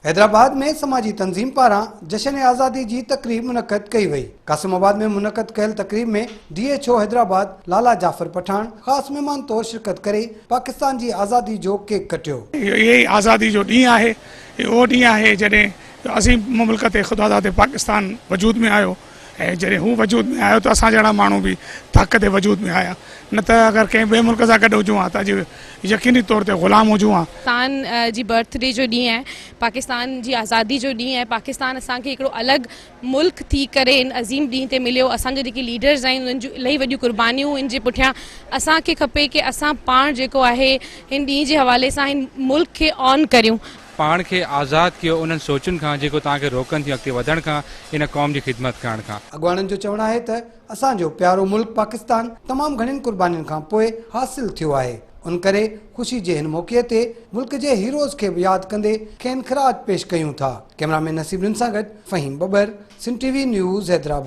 حيدرآباد ۾ سماجي تنظيم پاران جشن آزادي جي تقريب منعقد ڪئي وئي. قاسم آباد ۾ منعقد ڪيل تقريب ۾ D H O Hyderabad Lala Jafar Pathan خاص مهمان طور شرڪت ڪري پاڪستان جي آزادي جو ڪيڪ ڪٽيو. اهو ئي آزادي جو ڏينهن آهي. اهو اهو ڏينهن آهي جڏهن عظيم مملڪت خداداد پاڪستان وجود ۾ آيو ۽ جڏهن هو وجود ۾ آيو ته اسان جهڙا ماڻهو به حق تي وجود ۾ آيا نه ته اگر ڪنهن ٻئي ملڪ سان گڏ هجون ها ته اڄ يقيني طور تي غلام هجون ها. پاڪستان جي برٿ ڊي جو ڏينهن آهي پاڪستان جي آزادي جو ڏينهن آهي پاڪستان اسان کي هڪڙو الڳ ملڪ ٿي ڪري ان عظيم ڏينهن تي مليو اسان جا جيڪي ليڊرز آهن انهن جون الاهي وڏيون قربانيون ان جي پٺيان اسان کي کپي ڪي اسان پاڻ جيڪو آهي هن ڏينهن جي حوالي سان هن ملڪ کي آن ڪريون. پاڻ کي آزاد ڪيو انهن سوچن کان جيڪو توهان کي روڪن ٿيون اڳتي وڌڻ کان ان قوم جي خدمت ڪرڻ کان. اڳواڻن جو چوڻ آهي ته اسان جو پيارو ملڪ پاڪستان تمام گهڻين قربانين کان پوء حاصل ٿيو آهي ان ڪري خوشي جي هن موقعي تي ملڪ جي هيروز کي به ياد ڪندي کين خراج پيش ڪيون ٿا. ڪئميرا مين نصيب رند سان گڏ Faheem Babbar, Sindh T V news, Hyderabad.